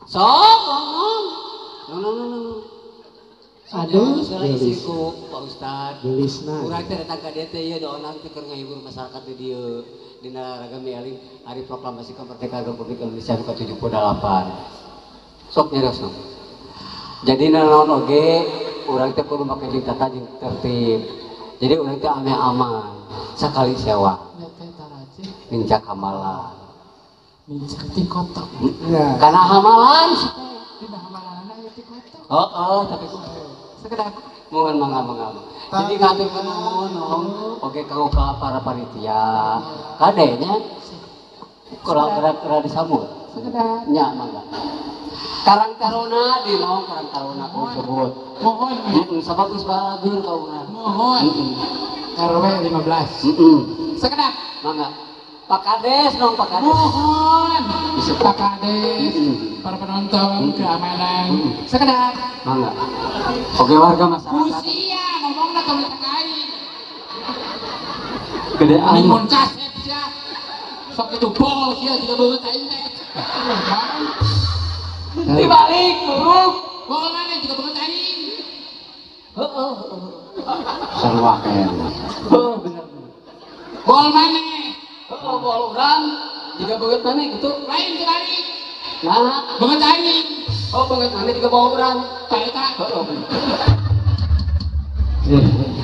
Sok ngomong. No no no no. Aduh, gelis ku Pak Ustad. Gelisna. Urang teh datang ka dieu teh ieu doonang teh keur ngahibur masyarakat di dieu dina ragam mieling Hari Proklamasi Kemerdekaan Republik Indonesia nu ka-78. Sok nyarios no. Jadi naon oge urang teh kudu make jeung tata jeung tertib. Jadi urang teh ame aman sakali sewa. Nincak hamalan. Nincak ti kotok. Kana hamalan sih. Dina hamalanna aya ti kotok. Heeh, tapi sekedap mohon mangga. Jadi ngaturkeun nuhun oge kanggo ka para panitia. Kade nya kurang gerak disambut. Sekedap. Nya mangga. Karang Taruna di nong Karang Taruna ku sebut. Mohon. Sabab geus balageur ka urang. Mohon. RW 15. Heeh. Sekedap. Mangga. Pak Kades nong Pak Kades. Mohon. Pak Kades, para penonton, keamanan. Sekedap. Mangga. Oke warga masyarakat. Usia ngomongna tong ditekai. Gedean. Limun kasep sia. Sok itu bol sia juga beungeut aing teh. Dibalik buruk. Bol mana juga beungeut aing. Heeh. Sarua keneh. Heeh bener. Bol mana? Heeh bol urang juga beungeut mana gitu. Lain dibalik. Nah, beungeut aing. Oh beungeut mana juga bawa urang. Ka eta. Heeh bener.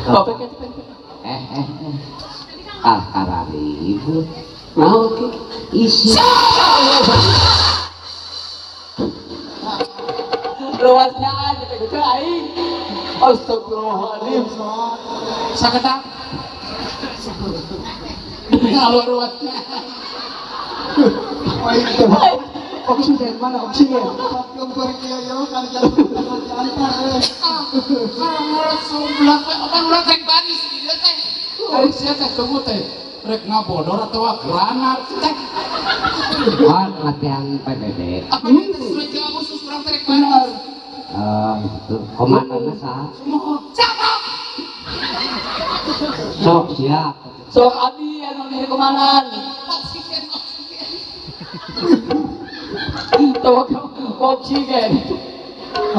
Bapak kitu. Ah kararibut. Naon ki? Isi. Luasnya aja gitu aing. Astagfirullahaladzim. Sakedap. Alur ruasnya. Oksigen mana oksigen? Kalau rek baris di dieu teh. Ari sia teh tunggu teh. Rek ngabodor atawa granat teh. Oh, latihan PBB. Apa teh surat khusus urang teh rek baris. Itu komandanna saha? Siapa? Sok siap. Sok abi anu di komandan. Oksigen oksigen. Tuh oksigen.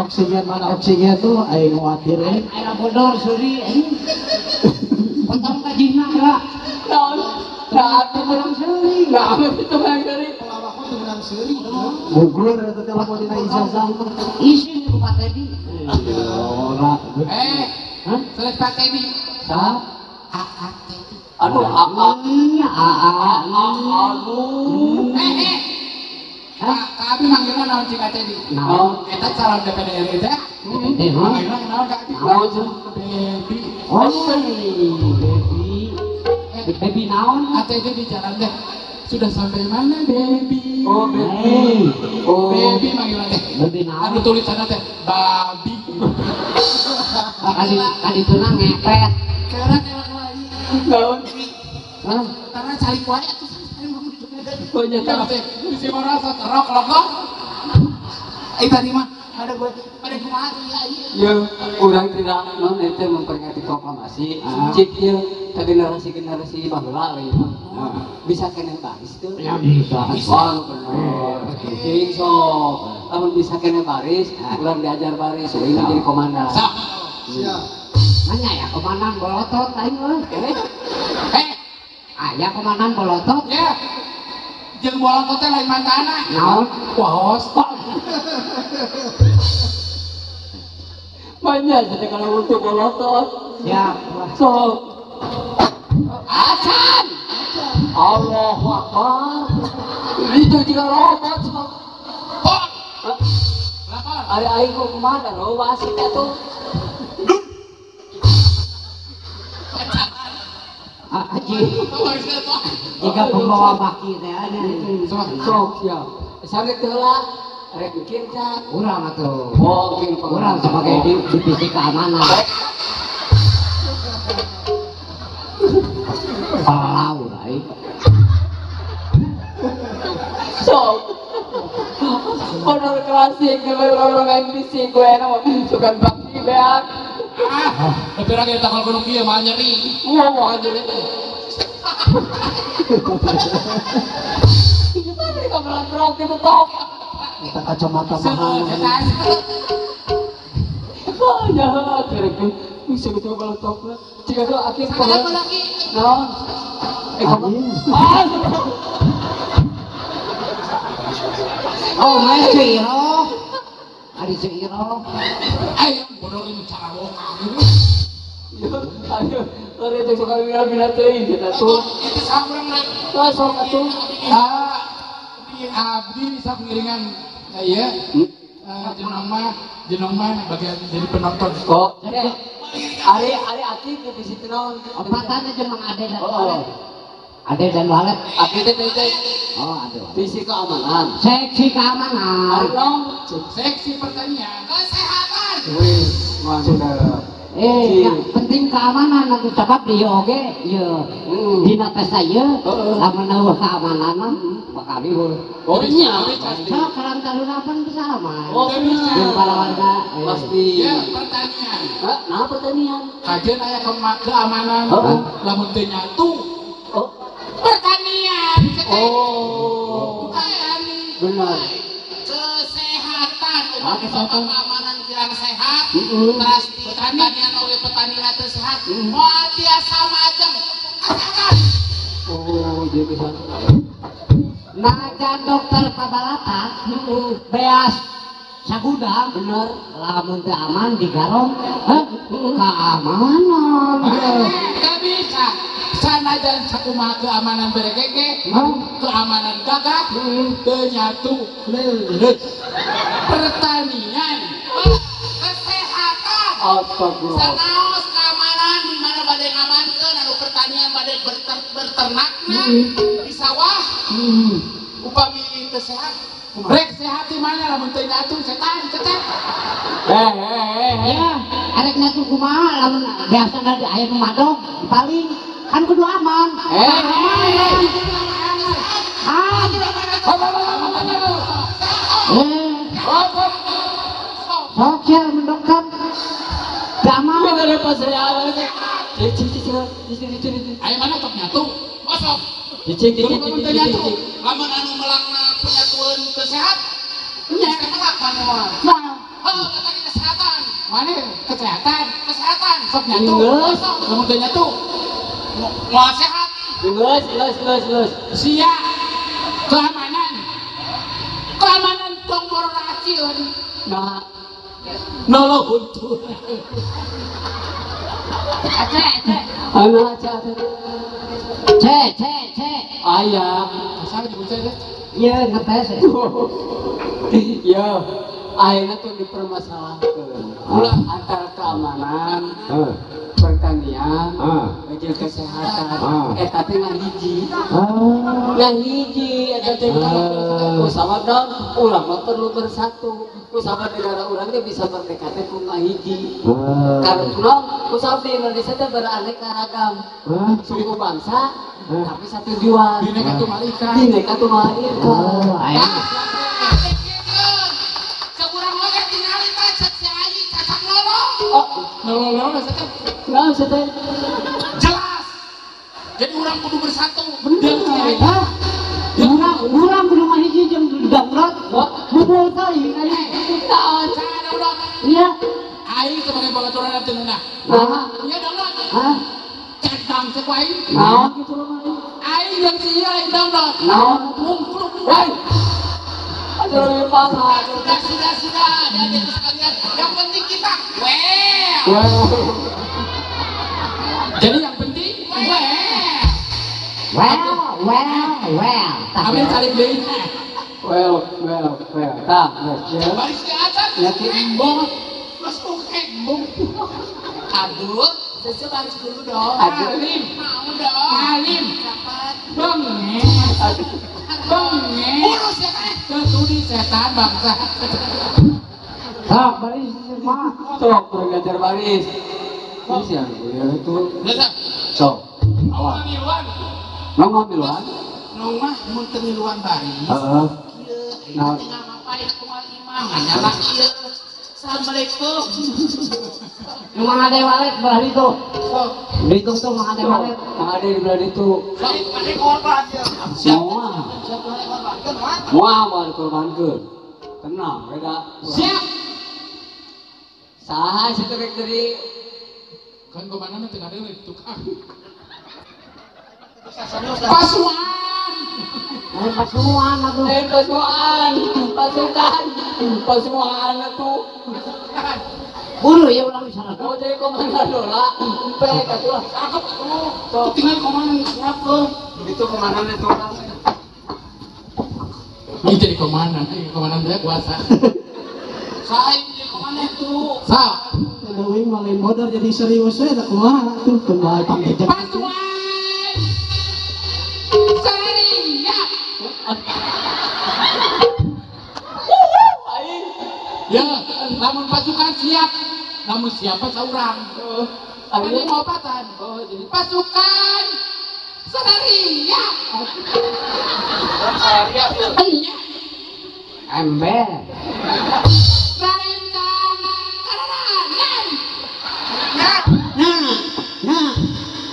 Oksigen mana oksigen tuh aing khawatir eh. Aing bodor suri anjing. Potong kajina lah. Naon? Nah, atuh menang seuri. Nah, itu menang seuri. Pelawak mah menang seuri. Gugur eta teh lamun dina ijazah. Isin ku Pak Teddy. Ora. Eh, hah? Sanes Pak Teddy. Sa? AA Teddy. Aduh, AA. AA. Aduh. Eh. Kak Abi manggilna naon cik Teddy? Naon? Eta calon DPD RI teh. Manggilna naon Kak Abi? Naon cenah? Baby. Oh, baby. Baby naon? ATJ di jalan deh. Sudah sampai mana baby? Oh, baby. Oh, baby manggilna teh. Baby naon? Anu tulisanna teh babi. Kali kali itu na ngepet. Kera kera lagi. Naon? Hah? Karena cari wae atuh. Oh, nyata teh bisi marasa terok lokok. Eh tadi mah ada gue pada kumaha tuh ya ieu. Ya, urang tidak non eta memperingati proklamasi. Cik ieu ka generasi-generasi baheula we mah. Bisa keneh baris teu? Ya bisa. Oh, bener. Cing sok. Lamun bisa keneh baris, urang diajar baris, we jadi komandan. Sok. Siap. Nanya ya komandan bolotot aing euy. Eh, aya komandan bolotot? Ya. Jeung bolotot teh lain mantana. Naon? Waos. Banyak jadi kalau untuk bolotot. Siap. Sok. Acan. Allahu Akbar. Itu juga robot sok. Oh. Lapor. Ari aing kok kumaha lo wasit atuh. Haji. Jika pembawa baki teh ada. Sok siap. Sampai teu heula rek mikir tah. Urang atuh. Oh, urang sebagai divisi keamanan. Palau aing. Sok. Honor klasik orang main fisik gue enak sukan bakti beak. Ah, tapi orang kita kalau gunung kieu mah nyeri. Wah, mah nyeri. Itu tadi kameran rok itu top. Eta kacamata mahal. Oh, jahat rek. Bisa gitu balotokna. Jika tuh akhir Salah lagi. Naon? Ah. Oh, mas Ciro. Ari Ciro. Ayo bodorin carawoka. Ayo, ore teh sok bina teuing kita tuh. Itu saurang rek. Sok atuh. Abdi bisa pengiringan ya. Jenong mah bagian jadi penonton. Oh, ari aki di situ naon? Opatan jeung Mang Ade dan Walet. Ade dan Walet. Aki teh teh. Oh, Ade. Visi keamanan. Seksi keamanan. Ari naon? Seksi pertanian. Kesehatan. Wis, mantap. Yang penting keamanan nanti sebab di oge ieu. Dina pesta ieu lamun eueuh keamanan mah bakal riweuh. Oh iya, sok salam taruna pan bisa mah. Oh iya. Jeung para warga pasti. Ya, pertanian. Nah, pertanian. Kajeun aya keamanan lamun teu nyatu. Oh, pertanian. Oh. Benar. Kesehatan, kesehatan, keamanan kirang sehat, terus pertanian oge petani teu sehat, moal tiasa majeng. Kesehatan. Oh, jadi kesehatan. Najan dokter pabalata beas sagudang bener lamun teu aman digarong keamanan. Teu bisa. Sanajan sakumaha keamanan beregege, keamanan gagah, teu nyatu leuleus. Pertanian, kesehatan. Astagfirullah. Sanaos keamanan di mana bade ngamankeun anu pertanian bade berternakna di sawah. Upami teu sehat, rek sehat di mana lamun teu nyatu setan, setan. Ya, arek nyatu kumaha lamun biasana di aya nu madog paling kan kudu aman. Sok sia mendokter. Aman. Ayo mana sok nyatu? Oh sok. Cicing. Lamun anu melakna penyatuan teu sehat, nya melak moal. Nah, oh kata kesehatan. Mana kesehatan? Kesehatan sok nyatu. Lamun teu nyatu moal sehat. Geus. Sia keamanan. Keamanan tong borona acieun. Nah. Noloh huntu. Aceh. Anu aceh. C. Aya. Asal disebut teh. Iya, ngetes. Iya. Ayeuna tuh dipermasalahkeun. Ulah antara keamanan, pertanian, jeung kesehatan. Eta teh ngahiji. Ngahiji eta teh kusabab naon? Urang mah perlu bersatu. Kusabab negara urang teh bisa merdeka teh ku ngahiji. Karena naon? Kusabab di Indonesia teh beraneka ragam. Suku bangsa tapi satu tujuan. Bineka Tunggal Ika. Bineka Tunggal Ika. Oh, aya. Saurang oge tingali teh cek si Ayi cacak nolong. Oh, nolong teh. Naon sih teh? Jelas. Jadi urang kudu bersatu. Bener. Hah? Urang kudu ngahiji jeung dangdut. Bubul teuing aya. Naon saha dangdut? Iya. Aing sebagai babaturan teu ngeunah. Nah. Iya dangdut. Hah? Cendang cek aing. Naon kitu mah? Aing jeung si ieu lain dangdut. Naon? Mungkluk. Woi. Aduh, lebih parah. Sudah, adik-adik sekalian. Yang penting kita well. Jadi yang penting well. Well. Ambil cari beli. Well. Tah, baris ke atas. Embong. Mas embong. Aduh, saya baris dulu dong. Alim. Mau dong. Alim. Cepat. Benges. Benges. Urus ya kan. Kesudi setan bangsa. Sok baris semua. Sok kurang ajar baris. Ini siapa ya itu? Sok. Awas. Nong miluan. Nong mah mun teu miluan baris. Heeh. Kieu, nah tinggal ngapain kumaha imam nyala ieu. Assalamualaikum. Nu Mang Ade walet belah ditu. Sok. Ditu tuh Mang Ade walet. Mang Ade di belah ditu. Sok. Moal. Moal moal dikorbankeun. Tenang, beda. Siap. Saha sih rek jadi kan komandan teu ngadeuleu tukang. Pasuan. Pasuan atuh. Pasuan, pasukan, pasuan atuh. Buru ya ulang misalnya. Oh jadi komandan dola, empek atuh lah. Cakep atuh. Tinggal komandan siapa? Itu komandan itu orang. Ini jadi komandan, komandan dia kuasa. Saya jadi komandan itu. Sa. Leuwih mah lain bodor jadi serius we da kumaha atuh kumaha pangejek. Pasuan. Saria. Ya, namun pasukan siap. Namun siapa seorang? Ini mau patan. Oh, jadi pasukan Sanaria. Iya. Ember. Rarencang kararanan. Nah, nah,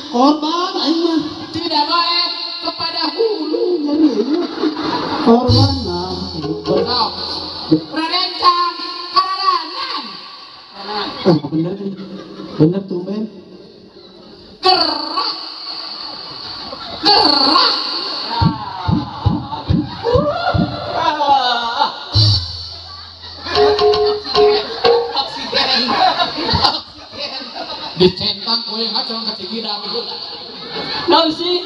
korban aing mah. Tidak boleh kepada hulu. Jadi korban mah. Rarencang kararanan. Oh, bener nih. Bener tumben. Gerak. Gerak. Oksigen. Oksigen. Dicentang kowe ngacong ke Cikidang. Naon sih?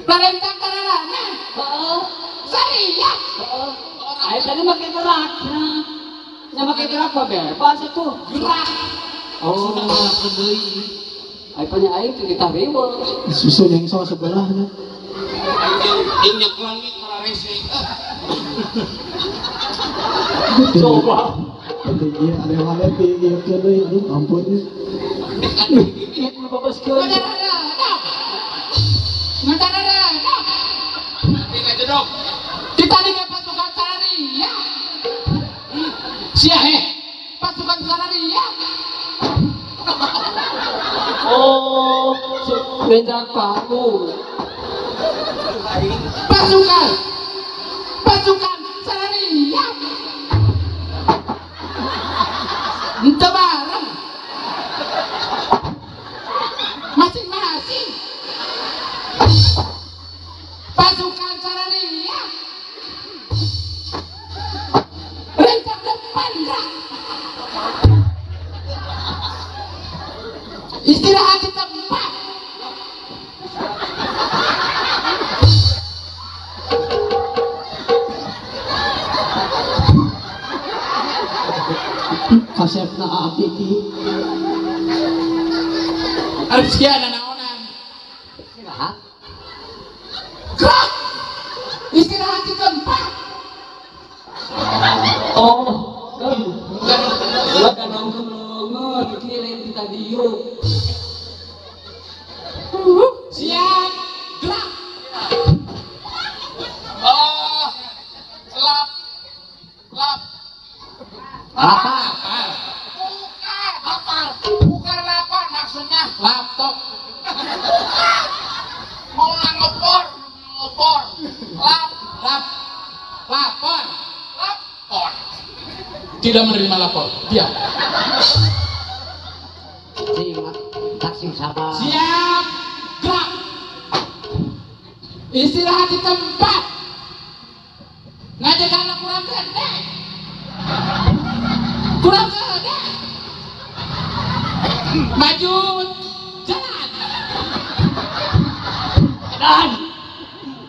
Rarencang kararanan. Heeh. Saria. Heeh. Ayo tadi make gerak. Nya make gerak mah bebas atuh. Gerak. Oh, deui. Ayo punya aing teu ditah riweuh. Susu nyengsol sebelahnya. Aing nyekelan ge kararese. Coba. Iya, aneh-aneh di ieu deui, aduh ampun. Ieu nu babaskeun. Kita dengan pasukan Sanaria. Sia he. Pasukan Sanaria. Oh, rencang paku. Pasukan. Pasukan Sanaria. Ente bareng. Masing-masing. Pasukan Sanaria. Rencang depan gerak. Istirahat di tempat. Kasepna Aa Kiki. Harus sia nanaonan. Istirahat. Gerak. Istirahat di tempat. Oh, ulah kadang kemelongon, kirim kita diuk. Siap, gerak. Oh, lap, lap, lapar, bukan, lapar, bukan lapar maksudnya laptop. Bukan, mau ngopor, ngopor, lap, lap, lapor, lapor. Tidak menerima lapor, diam. Siap, gerak. Istirahat di tempat. Ngajak anak kurang gede. Kurang gede. Maju, jalan. Dan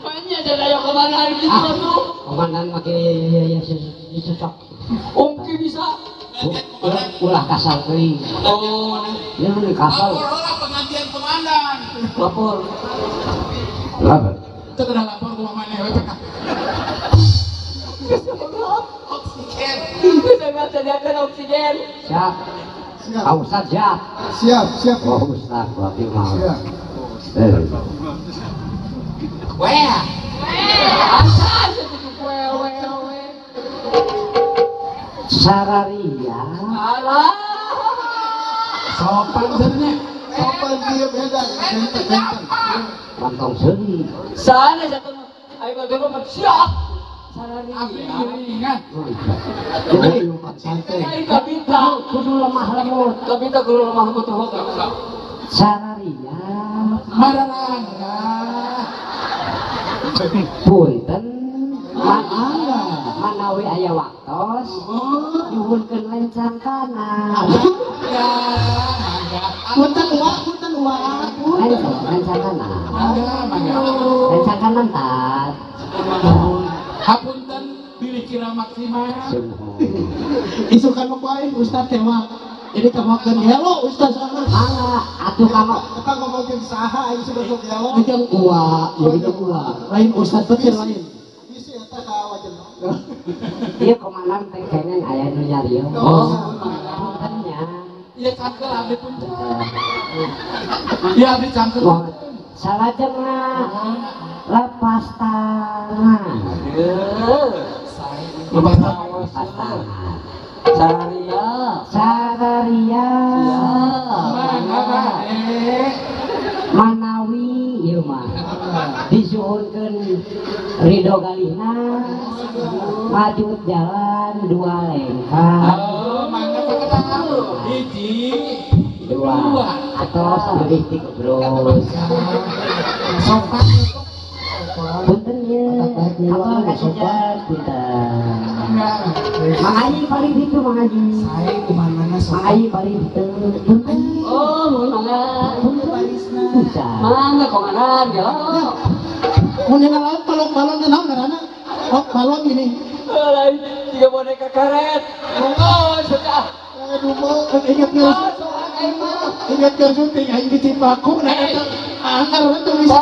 banyak ada yang komandan gitu tuh. Komandan make ya susah. Oke bisa. Ulah kasar teuing. Oh, ya nu kasar. Lapor lah penggantian komandan. Lapor. Lapor. Teu kedah lapor ku mamane we peka. Oksigen. Bisa sediakan oksigen. Siap. Siap. Pak Ustad siap. Siap, siap. Oh Ustad, berarti mau. Siap. Weh. Asal wewe wewe. Sararia. Alah. Sopan sebenarnya. Sopan dia beda. Benteng. Mantong seuri. Sana satu. Ayo bagaimana siap. Sarari. Santai. Kabita kudu lemah lembut. Kabita kudu lemah lembut tuh. Sararia. Mararangga. Punten. Manawi aya waktos. Nyuhunkeun lencang kanan. Ya, mangga. Punten uak, punten uak. Lencang kanan. Mangga, mangga. Lencang kanan tat. Hapunten bilih kira maksimal. Isukan mah aing ustaz teh mah. Jadi kamokeun gelo ustaz soalna. Mangga atuh kamu. Eta ngomongkeun saha aing sudah sok gelo. Jeung uak, ya jeung uak. Lain ustaz betul lain. Bisi eta ka wajena. Ieu komandan teh kengen aya nu nyarios. Oh, punten nya. Ieu cangkel abdi punten. Ieu abdi cangkel. Salajengna lepas tangan. Lepas tangan. Lepas tangan. Sararia. Sararia. Manawi ieu mah disuhunkeun ridho galihna maju jalan dua lengkah. Oh, mangga sakedap. Hiji, dua. Atos bilih tikubrus. Sopan. Punten ye. Apa kasejar punten. Mang Ayi paling ditu Mang Ayi. Sae kumanana Mang Ayi paling ditu. Punten. Oh, mun mangga. Punten. Mangga komandan gelo. Mun dina laut balon-balon teh naon ngaranna? Oh, balon gini. Lain tiga boneka karet. Oh, sudah. Aduh, mau ingat geus. Ingat geus syuting aing di Cipaku nah eta anggar teh bisa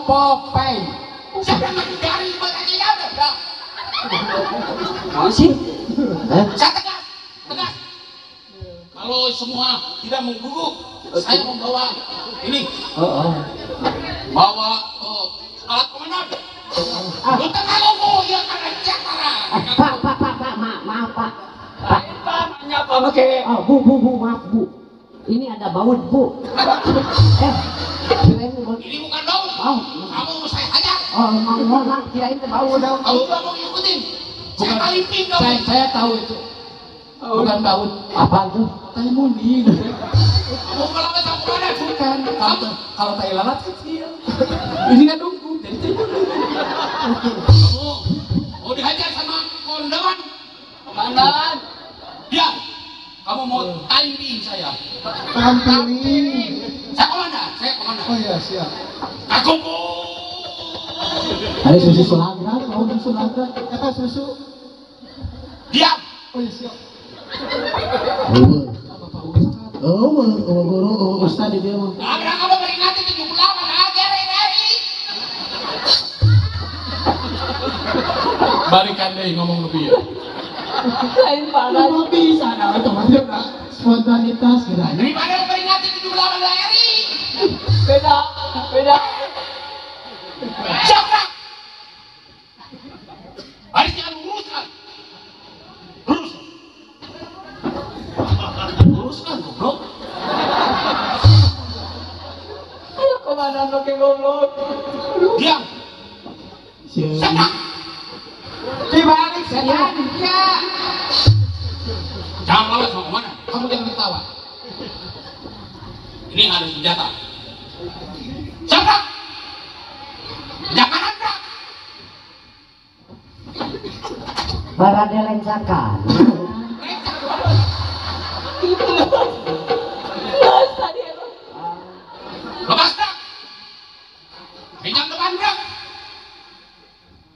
Popeye. Siapa yang dari lagi ya udah. Mau sih? Saya tegas, tegas. Kalau semua tidak mengguguk, saya membawa ini. Bawa alat komandan. Bukan kalau ya karena Jakarta. Pak, pak, pak, pak, maaf pak. Pak, pak, make. Oh, bu, bu, bu, maaf bu. Ini ada baut bu. Kirain baut. Ini bukan baut. Oh, kamu saya hajar. Oh, mau, mau, kirain itu baut. Kamu nggak mau ngikutin. Saya talipin kamu. Saya tahu itu. Bukan baut. Apa itu? Tai mundi. Kamu ngelawan sama komandan? Bukan. Kalau tai lalat kecil. Ini kan dungku, jadi tai mundi. Kamu mau dihajar sama kondangan? Komandan. Ya. Kamu mau tampilin saya? Tampilin. Saya komandan, saya komandan. Oh iya, siap. Aku. Ada susu sulagra, mau susu sulagra. Kata susu. Diam. Oh iya, siap. Oh, oh, guru, oh, ustad dia mah. Nah, kamu peringati 78 agar RRI. Barikan deh ngomong lebih ya. Lain panas. Nggak bisa, nah itu mah spontanitas gitu. Daripada peringati 78 RRI. Beda, beda. Siapa? Barisnya luruskan. Lurus. Luruskan, goblok. Ayo komandan pakai goblok. Diam. Siapa? Dibalik setan. Ya. Jangan lawan sama komandan. Kamu jangan ketawa. Ini ada senjata. Siapa? Jangan ada. Barade lencakan. Lepas dak. Pinjam depan dak.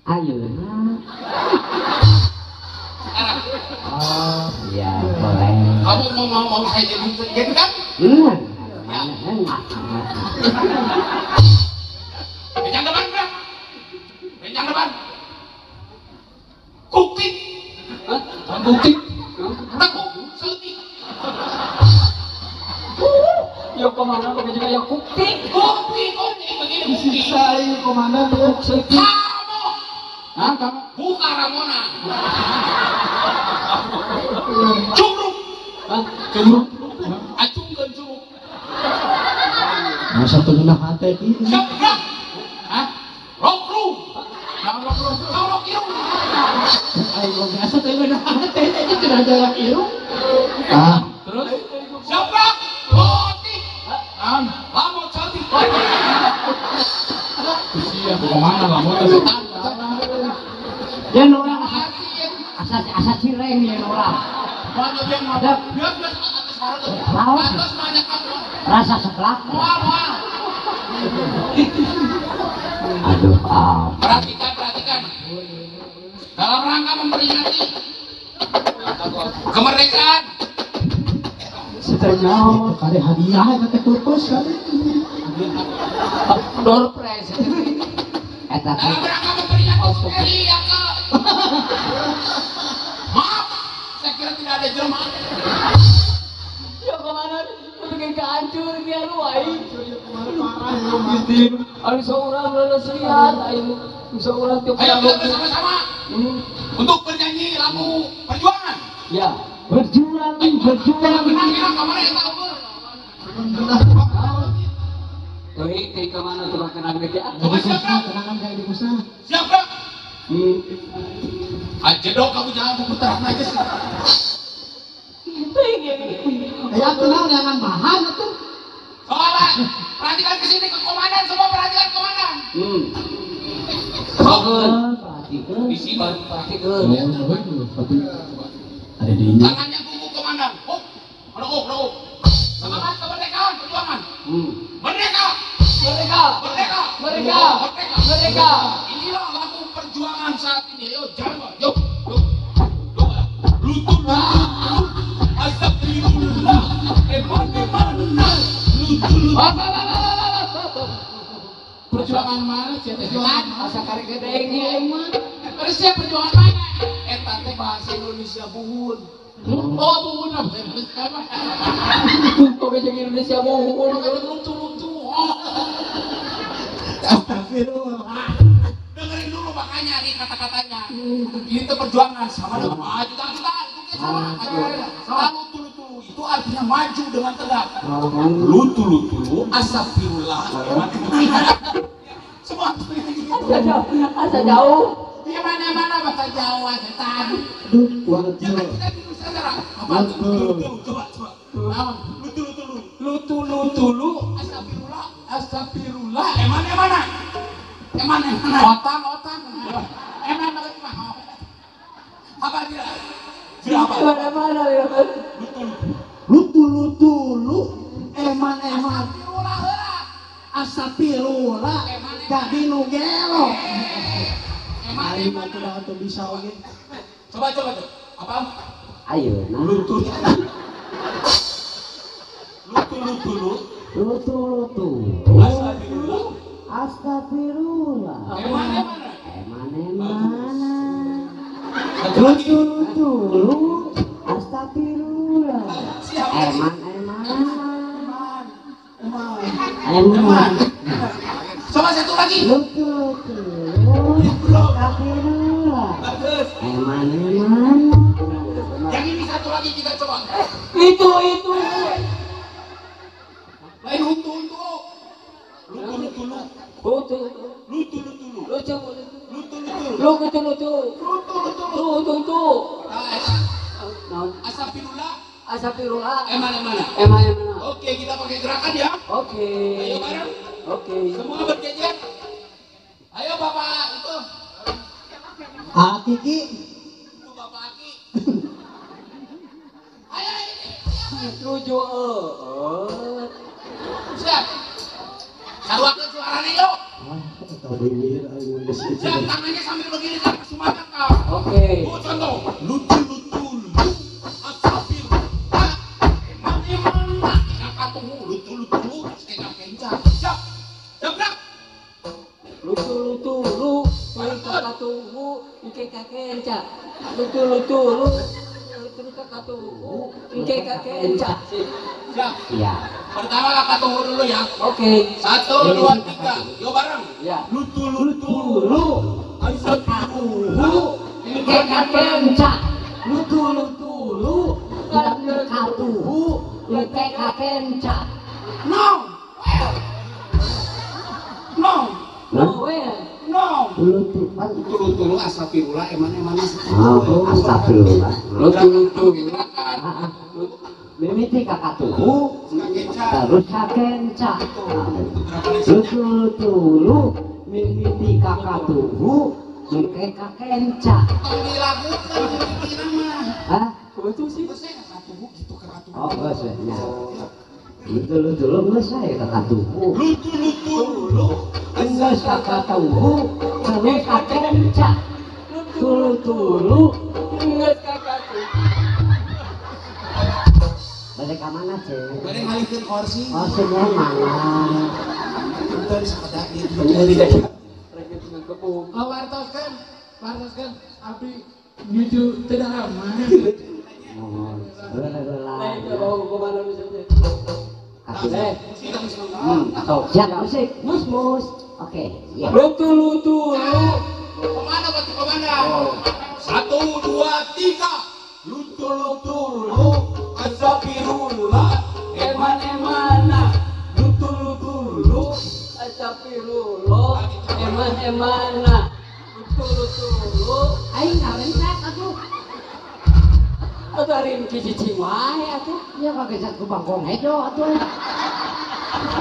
Ayo. Sekarang. Oh, iya boleh. Kamu mau saya jadi kan? Hmm. Ya. Pinjam depan dak. Pinjam depan. Kuktik. Hah? Kuktik. Tekuk, seutik. Yo komandan kok juga ya kuktik. Kuktik, kuktik begini kuktik. Siksa aing komandan ya. Kamu. Hah, kamu? Buka Ramona. Curug. Hah? Curug. Acungkeun curug. Masa tuh ngeunah hate kieu. Siap, gerak. Hah? Rokru. Rokru. Rokru. Aing mah biasa teh ngeunah teh teh cenah jalan irung. Ah, terus siapa? Putih. Lamot cantik. Sia kemana lamot setan. Ya orang asa cireng ya orang. Rasa seblak. Aduh, perhatikan, perhatikan. Dalam rangka memperingati kemerdekaan. Setengah kali hadiah eta teh purpose kali. Door prize. Dalam rangka memperingati hari yang ke maaf, saya kira tidak ada jelma. Ya kemana? Bikin kehancur dia lu aing. Aing seorang lelesian, aing seorang tiap. Ayo kita bersama-sama untuk bernyanyi lagu perjuangan. Ya, berjuang, berjuang. Tuh, teh kemana tuh kenangan gitu? Kenangan kayak di pusat. Siap, Bro. Aja dong kamu jangan putaran aja sih. Ya tenang jangan bahan itu. Soalnya perhatikan ke sini ke komandan, semua perhatikan komandan. Perhatikan. Di sini perhatikan. Ada di ini. Tangannya kuku komandan. Oh, menekuk, Semangat kemerdekaan perjuangan. Merdeka. Merdeka. Merdeka. Merdeka. Merdeka. Merdeka. Inilah lagu perjuangan saat ini. Ayo jalan, yuk, yuk, yuk. Lutu, lutu, astagfirullah. Eman, eman, lutu, lutu. Perjuangan mana sih? Perjuangan asa karek gede ini emang. Terus ya perjuangan mana? Eta teh bahasa Indonesia buhun. Oh buhun apa? Oke jeung Indonesia buhun lutu lutu. Astagfirullah. Dengerin dulu makanya nih kata-katanya. Ini tuh perjuangan sama dengan maju kita itu sama. Sama lutu lutu itu artinya maju dengan tegak. Lutu lutu astagfirullah. Semua asa jauh. Di mana-mana bahasa Jawa setan. Jangan kita di Nusantara. Apa tuh? Coba, coba. Lutu lutu lu. Lutu lutu lu. Astagfirullah, astagfirullah. Eman emana? Eman emana? Otang otang. Eman mana? Apa dia? Sudah apa? Mana-mana ya. Lutu lutu. Lutu lutu lu. Eman eman. Astagfirullah heula. Astagfirullah. Jadi nu gelo. Aing mah teu atuh bisa oge. Coba coba coba. Apa? Ayo. Lutu. Lutu lutu lu. Lutu lutu. Astagfirullah. Astagfirullah. Eman eman. Eman emana. Lutu lutu lu. Astagfirullah. Eman eman. Eman. Coba satu lagi. Lutu lutu lu. Astagfirullah. Bagus. Eman eman. Yang ini satu lagi kita coba. Itu. Lain untu untu. Lutu lutu lu. Lutu. Lutu lutu lu. Lucu. Lutu lutu. Lutu lutu. Lutu lutu lu. Lutu lutu. Astagfirullah. Astagfirullah. Eman eman. Eman eman. Oke, kita pakai gerakan ya. Oke. Ayo bareng. Oke. Semua berjejer. Ayo Bapak itu. Aki. Itu Bapak Aki. Ayo ini. Lucu. Siap. Saruakeun suaranya yuk. Siap, tangannya sambil begini kan semangat kau. Oke. Oh, contoh. Lucu lucu lu. Astagfirullah. Eman eman. Kakak lucu lucu lu. Kenca kenca. Siap. Siap, gerak. Lucu lucu lu. Kakak tunggu. Engke kakenca. Lucu lucu lu. Lucu kakak tunggu. Engke kakenca. Siap. Iya. Pertama kakak tunggu dulu ya. Oke. 1, 2, 3. Yo bareng. Ya. Lucu lucu lu. Astagfirullah. Engke kakenca. Lutu lutu lu. Katuhu. Engke kakenca. No. No. No. No. Lutu tulu-tulu astagfirullah eman-eman. Oh, astagfirullah. Lutu-lutu. Mimiti kakatuhu terus kakenca. Lutu-tulu mimiti kakatuhu mungkin kakenca. Tong dilakukan mimitina mah. Hah? Betul sih. Kakatuhu gitu kakatuhu. Oh, geus we nya. Lutu-tulu geus we kakatuhu. Lutu-tulu geus kakatuhu terus kakenca. Tulu-tulu geus kakatuhu. Balik ke mana, Cek? Balik ngalihkeun kursi. Oh, semua mana? Bentar sakedak ieu. Oh, wartoskeun. Wartoskeun abdi nuju teu daramah. Mohon. Heula-heula. Lain ke bau kumaha misalnya. Siap musik, mus-mus. Oke, ya. Lutu-lutu. Komando batu komando. 1 2 3. Lutu-lutu lu. Astagfirullah, eman-emana. Lutu-lutu lu. Astagfirullah, eman-emana. Lutu-lutu lu. Aing ngalentet atuh. Atuh ari cicing wae atuh. Ya kageset ku bangkong hejo atuh.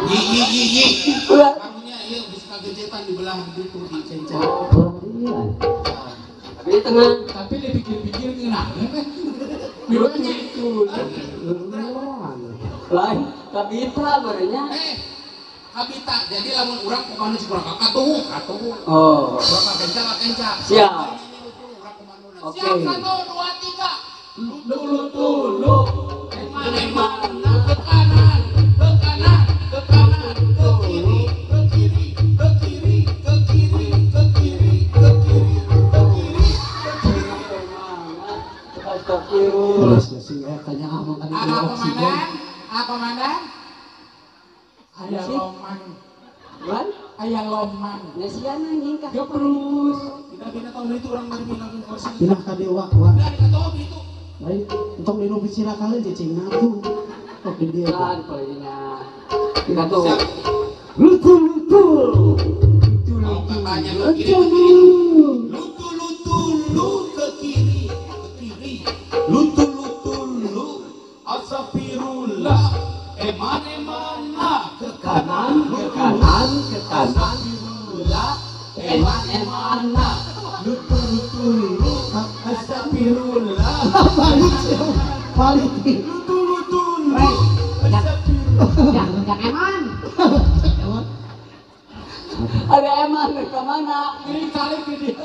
Yi yi yi yi. Karunya ieu geus kagejetan di belah ditu di cenca. Iya. Tapi di tengah, tapi dipikir-pikir ngeunaheun we. Lutu lain kabita barenya. Kabita jadi lamun urang komando si urang katuhu katuhu. Oh. Urang kakenca kakenca. Siap. Oke. Siap 1 2 3. Lutu lu. Eman-emana ke kanan, ke kanan, ke kanan, ke kiri, ke kiri, ke kiri, ke kiri, ke kiri, ke kiri, ke kiri, ke kiri. Astagfirullah. Terus sih tanya ngomong kan oksigen. Ah komandan. Aya lomang. Wan? Aya lomang. Nasian anjing ka. Geprus. Pindah-pindah tahun itu urang mari pindah kursi. Pindah ka dewa wa. Pindah ka tahun itu. Lain entong dinu bicirakaeun cicingna tuh. Tok di dieu. Kan palingnya. Kita tuh. Lutu-lutu. Lutu-lutu. Lutu lutu lu ke kiri, ke kiri. Lutu lutu lu. Astagfirullah. Eman-emana ke kanan, ke kanan, ke kanan. Astagfirullah. Eman-emana. Lutu lutu lu. Astagfirullah. Balik. Lutu lutu lu. Astagfirullah. Jangan eman. Ada eman ke mana? Ini calik di dia.